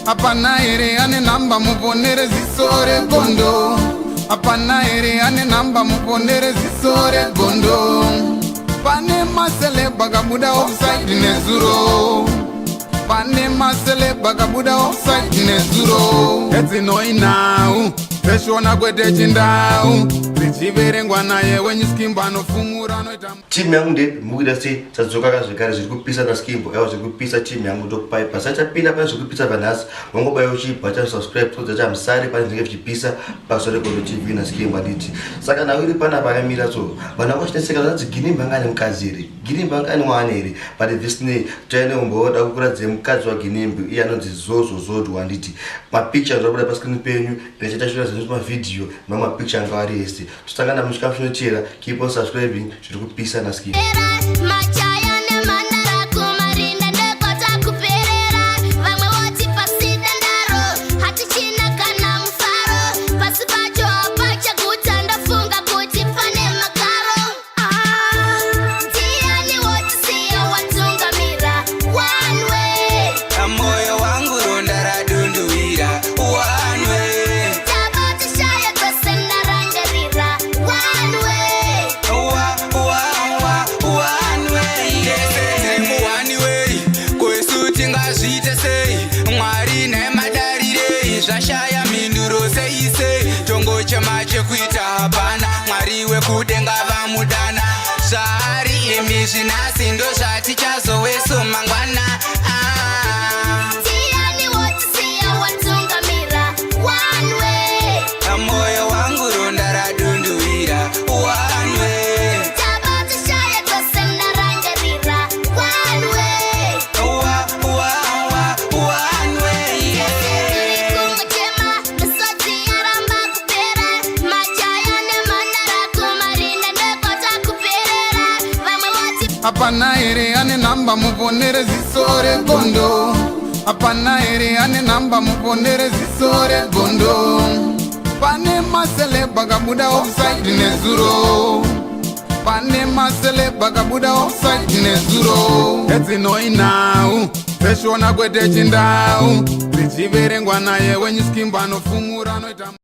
Hapana here ane nhamba muponere ziso regondo? Hapana here ane nhamba muponere ziso regondo? Pane maceleb akabuda offside nezuro. Pane maceleb akabuda offside nezuro. Edzinoinhau dzeshona kwete chindau dzichiverengwa naye wenyuskimbo anofumura anoita. Timu yangu ndepi mukuita sei? Tadzoka ka zvekare zviri kupisa naSkimbo. Aiwa, zviri kupisa timu yangu, ndokupai pasachapinda pane zviri kupisa panhasi. Mangobaiwo chibva chasubscribe todza chamusare pane zvinenge zvichipisa paSorekondo TV naSkimbo, handiti? Saka nhau iri panapa akamira so, vanhu vanga vachinetseka zvanzi Ginimbi anga ane mukadzi here, Ginimbi anga ane mwana here? But this nei taine umboda kukuratidza mukadzi waGinimbi, iye anonzi Zozo Zodwa, handiti? Mapicture zvabuda pascreen penyu, ndichaita shura zvinhu mavhidhiyo mamwe mapicture anga ari ese. Tosangana muchikafu chinochera. Keep on subscribing, zviri kupisa naSkimbo. Machaya nemhandara kumarinda ndekwatakuperera. Vamwe voti pasi dandaro, hatichina kana mufaro. Pasi pacho hapachaguta, ndafunga kuti pane makaro. Ah, ndiani wotisiya watungamira one way? Moyo wangu ronda radunduwira one way. Tabatishaya kwese ndarangarira one way. Wa wa wa one way. Tese tiri mu one way, kwesu tingazviite sei? Mwari nemadarirei, zvashaya mhinduro sei sei? Tongochema, chekuita hapana. Mwari wekudenga vamudana zvaari imi zvinasi ndo zvatichazoweso mangwana, ah. Ndiani wotisiya watungamira one way? Moyo wangu ronda radunduwira one way. Tabatishaya kwese ndarangarira one way. Wa wa wa one way. Kungochema, misodzi yaramba kupera. Machaya nemhandara kumarinda ndekwatakuperera. Vamwe voti Hapana here ane nhamba muponere ziso regondo? Hapana here ane nhamba muponere ziso regondo? Pane maceleb akabuda offside nezuro. Pane maceleb akabuda offside nezuro. Edzinoinhau dzeshona kwete chindau dzichiverengwa naye wenyuskimbo anofumura anoita.